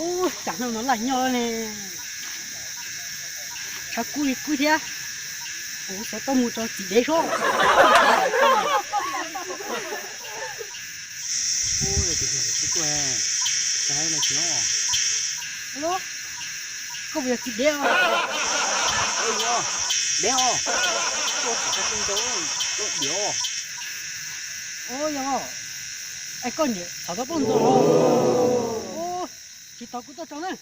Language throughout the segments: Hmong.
Ub, tsam no no laj nyob ne. Tshav kub li kub thiab. Kuv xav tau mus tso txiv dev sub. Koj puas yog txiv dev os? Dev os, koj txhom tau poj ntxoog, koj dev os. Ub, yog os. Es koj niam txhom tau poj ntxoog los? Ub, tsis tau kuv tuaj tso na.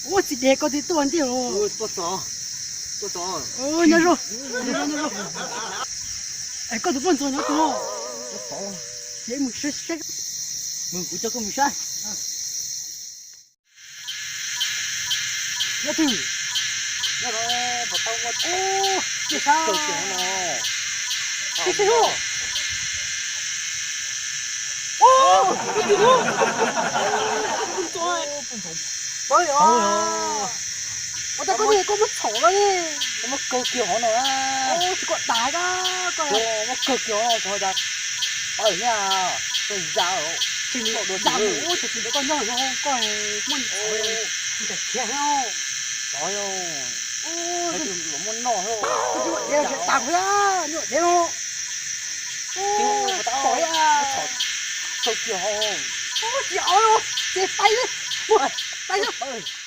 Ub, txiv dev koj twb tuaj ntej los? Nyob zoo, nyob zoo, nyob zoo. Es koj tus poj ntxoog nyob twg? Ces mus saib saib. Mus, kuv coj koj mus saib. Nyob twg? Nyob no, puas tau muaj, ub, cia sab. Saib saib os. Ub, tus twg no? Poj ntxoog. Poj ntxoog. Poj ntxoog. Ua cas koj niag koj muab txhom no ne? Koj muab kaw kiag hov no na. Ub, tsis koj dag koj, koj muab kaw kiag hov no xyov cas. Pawg thiab, koj ya, tsis muaj dua ya mus, ub, tsis ntawd koj nyob no koj muab txhom, ntsais khiav thiab. Txhom, muaj noj thiab. Koj tsis muaj dev los tsis tas kuv thiab, nyuaj dev no. Ub, txhom, txhom kiag hov. Ub, tsis ua li, ces pais, pais.